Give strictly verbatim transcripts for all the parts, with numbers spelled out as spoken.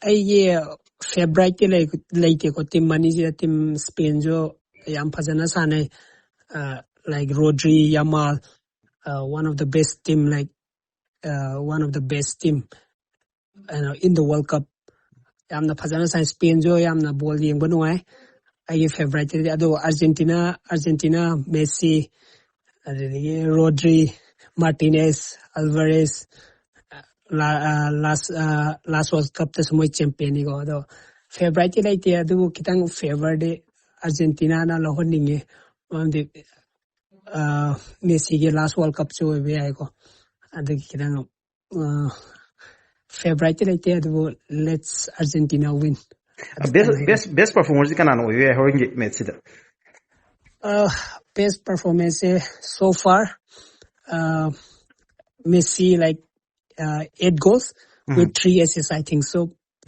ꯑꯩꯒꯤ ꯐꯦꯚꯔꯥꯏꯠꯇꯤ ꯂꯩꯇꯦꯀꯣ꯫ ꯇꯤꯝ ꯑꯅꯤꯁꯤꯗ ꯇꯤꯝ ꯁ꯭ꯄꯦꯟꯁꯨ ꯌꯥꯝ ꯐꯖꯅ ꯁꯥꯟꯅꯩ꯫ Like Rodri, Yamal, one of the best team, like one of the best team in the World Cup. ꯌꯥꯝꯅ ꯐꯖꯅ ꯁꯥꯟꯅꯩ꯫ ꯁ꯭ꯄꯦꯟꯁꯨ ꯌꯥꯝꯅ ꯕꯣꯜ ꯌꯦꯡꯕ ꯅꯨꯡꯉꯥꯏ꯫ ꯑꯩꯒꯤ ꯐꯦꯚꯔꯥꯏꯠꯇꯗꯤ ꯑꯗꯨ ꯑꯥꯔꯖꯦꯟꯇꯤꯅꯥ, ꯑꯥꯔꯖꯦꯟꯇꯤꯅꯥ, ꯃꯦꯁꯤ, ꯑꯗꯨꯗꯒꯤ ꯔꯣꯗ꯭ꯔꯤ, ꯃꯥꯔꯇꯤꯅꯦꯁ, ꯑꯜꯚꯥꯔꯦꯁ, ꯂꯥꯁ ꯋꯥꯔꯜ ꯀꯞꯇꯁꯨ ꯃꯣꯏ ꯆꯦꯝꯄꯤꯌꯟꯅꯤꯀꯣ꯫ ꯑꯗꯣ ꯐꯦꯚꯔꯥꯏꯠꯇꯤ ꯂꯩꯇꯦ, ꯑꯗꯨꯕꯨ ꯈꯤꯇꯪ ꯐꯦꯚꯔꯗꯤ ꯑꯥꯔꯖꯦꯟꯇꯤꯅꯥꯅ ꯂꯧꯍꯟꯅꯤꯡꯉꯤ꯫ ꯃꯔꯝꯗꯤ ꯃꯦꯁꯤꯒꯤ ꯂꯥꯁ ꯋꯥꯔꯜ ꯀꯞꯁꯨ ꯑꯣꯏꯕ ꯌꯥꯏꯀꯣ꯫ ꯑꯗꯨꯒꯤ ꯈꯤꯇꯪ ꯐꯦꯚꯔꯥꯏꯠꯇꯤ ꯂꯩꯇꯦ, ꯑꯗꯨꯕꯨ let's Argentina win. ꯕꯦꯁ ꯕꯦꯁ ꯕꯦꯁ ꯄꯔꯐꯣꯔꯃꯔꯁꯤ ꯀꯅꯥꯅ ꯑꯣꯏꯕ ꯌꯥꯏ ꯍꯣꯔꯦꯟꯒꯤ ꯃꯦꯠꯁꯁꯤꯗ? Best performanceꯁꯦ so far, Messi, like eight goals with three assists, I think so.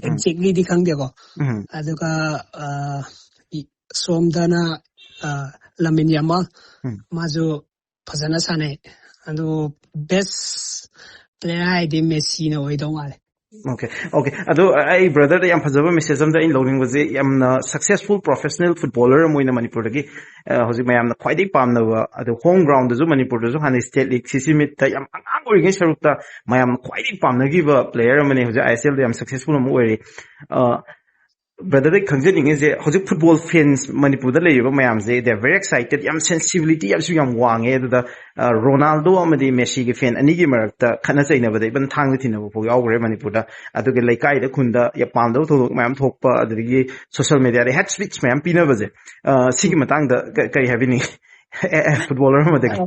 Exactlyꯗꯤ ꯈꯪꯗꯦꯀꯣ꯫ ꯑꯗꯨꯒ ꯁꯣꯝꯗꯅ ꯂꯥꯃꯤꯟ ꯌꯥꯃꯥꯜ, ꯃꯥꯁꯨ ꯐꯖꯅ ꯁꯥꯟꯅꯩ꯫ ꯑꯗꯨ best player ꯍꯥꯏꯗꯤ ꯃꯦꯁꯤꯅ ꯑꯣꯏꯗꯧ ꯃꯥꯜꯂꯦ꯫ Okay, okay. ꯑꯗꯣ ꯑꯩ brotherꯗ ꯌꯥꯝ ꯐꯖꯕ message ꯑꯃꯗ ꯑꯩꯅ ꯂꯧꯅꯤꯡꯕꯁꯦ, ꯌꯥꯝꯅ successful professional footballer ꯑꯃ ꯑꯣꯏꯅ ꯃꯅꯤꯄꯨꯔꯗꯒꯤ ꯍꯧꯖꯤꯛ ꯃꯌꯥꯝꯅ ꯈ꯭ꯋꯥꯏꯗꯒꯤ ꯄꯥꯝꯅꯕ, ꯑꯗꯣ home groundꯗꯁꯨ ꯃꯅꯤꯄꯨꯔꯗꯁꯨ ꯍꯥꯟꯅ state league ꯁꯤꯁꯤ ꯃꯤꯠꯇ ꯌꯥꯝ ꯑꯉꯥꯡ ꯑꯣꯏꯔꯤꯉꯩ ꯁꯔꯨꯛꯇ ꯃꯌꯥꯝꯅ ꯈ꯭ꯋꯥꯏꯗꯒꯤ ꯄꯥꯝꯅꯈꯤꯕ player ꯑꯃꯅꯤ꯫ ꯍꯧꯖꯤꯛ ISLꯗ ꯌꯥꯝ successful ꯑꯃ ꯑꯣꯏꯔꯤ꯫ Brotherꯗꯒꯤ ꯈꯪꯖꯅꯤꯡꯉꯤꯁꯦ, ꯍꯧꯖꯤꯛ football fans ꯃꯅꯤꯄꯨꯔꯗ ꯂꯩꯔꯤꯕ ꯃꯌꯥꯝꯁꯦ, they are very excited, ꯌꯥꯝ sensibility ꯌꯥꯝꯁꯨ ꯌꯥꯝ ꯋꯥꯡꯉꯦ꯫ ꯑꯗꯨꯗ Ronaldo ꯑꯃꯗꯤ Messiꯒꯤ fan ꯑꯅꯤꯒꯤ ꯃꯔꯛꯇ ꯈꯠꯅ ꯆꯩꯅꯕꯗ even ꯊꯥꯡꯅ ꯊꯤꯟꯅꯕ ꯐꯥꯎ ꯌꯥꯎꯈ꯭ꯔꯦ ꯃꯅꯤꯄꯨꯔꯗ꯫ ꯑꯗꯨꯒ ꯂꯩꯀꯥꯏꯗ ꯈꯨꯟꯗ ꯄꯥꯝꯗꯕ ꯊꯧꯗꯣꯛ ꯃꯌꯥꯝ ꯊꯣꯛꯄ, ꯑꯗꯨꯗꯒꯤ social mediaꯗ hate speech ꯃꯌꯥꯝ ꯄꯤꯅꯕꯁꯦ, ꯁꯤꯒꯤ ꯃꯇꯥꯡꯗ ꯀꯔꯤ ꯍꯥꯏꯕꯤꯅꯤꯡꯉꯤ? Footballer ꯑꯃꯗꯒꯤ꯫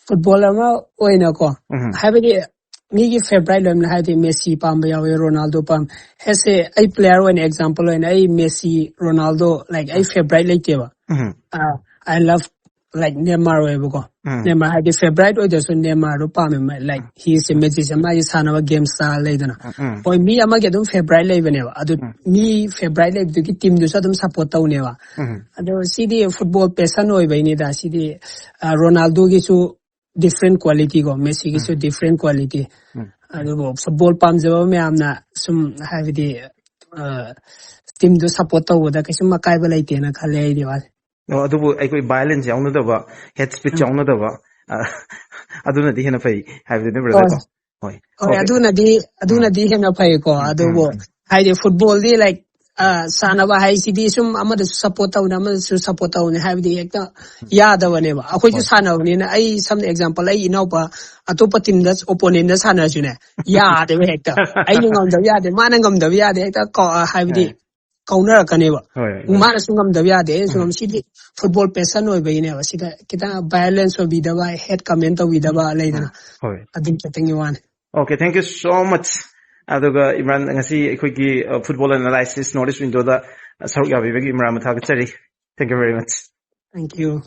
Footballer ꯑꯃ ꯑꯣꯏꯅꯀꯣ, ꯍꯥꯏꯕꯗꯤ ꯃꯤꯒꯤ favourite ꯂꯣꯏꯅ, ꯍꯥꯏꯗꯤ ꯃꯦꯁꯤ ꯄꯥꯝꯕ ꯌꯥꯎꯋꯤ, ꯔꯣꯅꯥꯜꯗꯣ ꯄꯥꯝ ꯍꯦꯁꯦ꯫ ꯑꯩ player ꯑꯣꯏꯅ example ꯑꯣꯏꯅ ꯑꯩ ꯃꯦꯁꯤ, ꯔꯣꯅꯥꯜꯗꯣ, like, ꯑꯩ favourite ꯂꯩꯇꯦꯕ꯫ I love, like, ꯅꯦꯃꯥꯔ ꯑꯣꯏꯌꯦꯕꯀꯣ꯫ ꯅꯦꯃꯥꯔ ꯍꯥꯏꯗꯤ favourite ꯑꯣꯏꯗ꯭ꯔꯁꯨ ꯅꯦꯃꯥꯔꯗꯣ ꯄꯥꯝꯃꯦ꯫ Like, he is a magician, ꯃꯥꯒꯤ ꯁꯥꯟꯅꯕ game style ꯂꯩꯗꯅ꯫ ꯍꯣꯏ, ꯃꯤ ꯑꯃꯒꯤ ꯑꯗꯨꯝ favourite ꯂꯩꯕꯅꯦꯕ꯫ ꯑꯗꯨ ꯃꯤ favourite ꯂꯩꯕꯗꯨꯒꯤ teamꯗꯨꯁꯨ ꯑꯗꯨꯝ support ꯇꯧꯅꯦꯕ꯫ ꯑꯗꯣ ꯁꯤꯗꯤ football passion ꯑꯣꯏꯕꯩꯅꯤꯗ꯫ ꯁꯤꯗꯤ ꯔꯣꯅꯥꯜꯗꯣꯒꯤꯁꯨ different quality ꯀꯣ, ꯃꯦꯁꯤꯒꯤꯁꯨ different quality꯫ ꯑꯗꯨꯕꯨ ꯐꯨꯠꯕꯣꯜ ꯄꯥꯝꯖꯕ ꯃꯌꯥꯝꯅ ꯁꯨꯝ ꯍꯥꯏꯕꯗꯤ ꯇꯤꯝꯗꯨ ꯁꯞꯄꯣꯔꯠ ꯇꯧꯕꯗ ꯀꯩꯁꯨꯝ ꯑꯀꯥꯏꯕ ꯂꯩꯇꯦꯅ ꯈꯜꯂꯦ ꯑꯩꯗꯤ ꯋꯥꯅꯤ꯫ ꯑꯣ, ꯑꯗꯨꯕꯨ ꯑꯩꯈꯣꯏ ꯚꯥꯏꯂꯦꯟꯁ ꯌꯥꯎꯅꯗꯕ, ꯍꯦꯠ ꯁ꯭ꯄꯤꯆ ꯌꯥꯎꯅꯗꯕ, ꯑ, ꯑꯗꯨꯅꯗꯤ ꯍꯦꯟꯅ ꯐꯩ ꯍꯥꯏꯕꯗꯨꯅꯦ, ꯕ꯭ꯔꯗꯔ꯫ ꯀꯣ ꯍꯣꯏ, ꯍꯣꯏ, ꯑꯗꯨꯅꯗꯤ ꯑꯗꯨꯅꯗꯤ ꯍꯦꯟꯅ ꯐꯩꯀꯣ꯫ ꯑꯗꯨꯕꯨ ꯍꯥꯏꯗꯤ ꯐꯨꯠꯕꯣꯜꯗꯤ ꯂꯥꯏꯛ ꯁꯥꯟꯅꯕ ꯍꯥꯏꯁꯤꯗꯤ ꯁꯨꯝ ꯑꯃꯗꯁꯨ ꯁꯞꯄꯣꯔꯠ ꯇꯧꯅꯤ, ꯑꯃꯗꯁꯨ ꯁꯞꯄꯣꯔꯠ ꯇꯧꯅꯤ ꯍꯥꯏꯕꯗꯤ ꯍꯦꯛꯇ ꯌꯥꯗꯕꯅꯦꯕ꯫ ꯑꯩꯈꯣꯏꯁꯨ ꯁꯥꯟꯅꯕꯅꯤꯅ, ꯑꯩ ꯁꯝꯅ ꯑꯦꯛꯖꯥꯝꯄꯜ, ꯑꯩ ꯏꯅꯥꯎꯄꯥ ꯑꯇꯣꯞꯄ ꯇꯤꯝꯗ, ꯑꯣꯄꯣꯅꯦꯟꯗ ꯁꯥꯟꯅꯔꯁꯨꯅꯦ, ꯌꯥꯗꯦꯕ ꯍꯦꯛꯇ꯫ ꯑꯩꯅ ꯉꯝꯗꯕ ꯌꯥꯗꯦ, ꯃꯥꯅ ꯉꯝꯗꯕ ꯌꯥꯗꯦ, ꯍꯦꯛꯇ ꯀꯧ-, ꯑ, ꯍꯥꯏꯕꯗꯤ ꯀꯧꯅꯔꯛꯀꯅꯦꯕ꯫ ꯍꯣꯏ, ꯍꯣꯏ꯫ ꯃꯥꯅꯁꯨ ꯉꯝꯗꯕ ꯌꯥꯗꯦ, ꯑꯩꯅꯁꯨ ꯉꯝ-, ꯁꯤꯗꯤ ꯐꯨꯠꯕꯣꯜ ꯄꯦꯁꯟ ꯑꯣꯏꯕꯒꯤꯅꯦꯕ꯫ ꯁꯤꯗ ꯈꯤꯇꯪ ꯚꯥꯏꯂꯦꯟꯁ ꯑꯣꯏꯕꯤꯗꯕ, ꯍꯦꯠ ꯀꯃꯦꯟ ꯇꯧꯕꯤꯗꯕ ꯂꯩꯗꯅ, ꯍꯣꯏ꯫ ꯑꯗꯨ ꯈꯤꯇꯪꯒꯤ ꯋꯥꯅꯤ꯫ Okay, thank you so much. ꯑꯗꯨꯒ ꯏꯝꯔꯥꯟ, ꯉꯁꯤ ꯑꯩꯈꯣꯏꯒꯤ, ꯑ, ꯐꯨꯠꯕꯣꯜ ꯑꯦꯅꯥꯂꯥꯏꯁꯤꯁ ꯅꯣꯔꯠ ꯏꯁ ꯋꯤꯟꯗꯣꯗ, ꯑ, ꯁꯔꯨꯛ ꯌꯥꯕꯤꯕꯒꯤ ꯏꯝꯔꯥꯟꯕꯨ ꯊꯥꯒꯠꯆꯔꯤ꯫ Thank you very much. Thank you.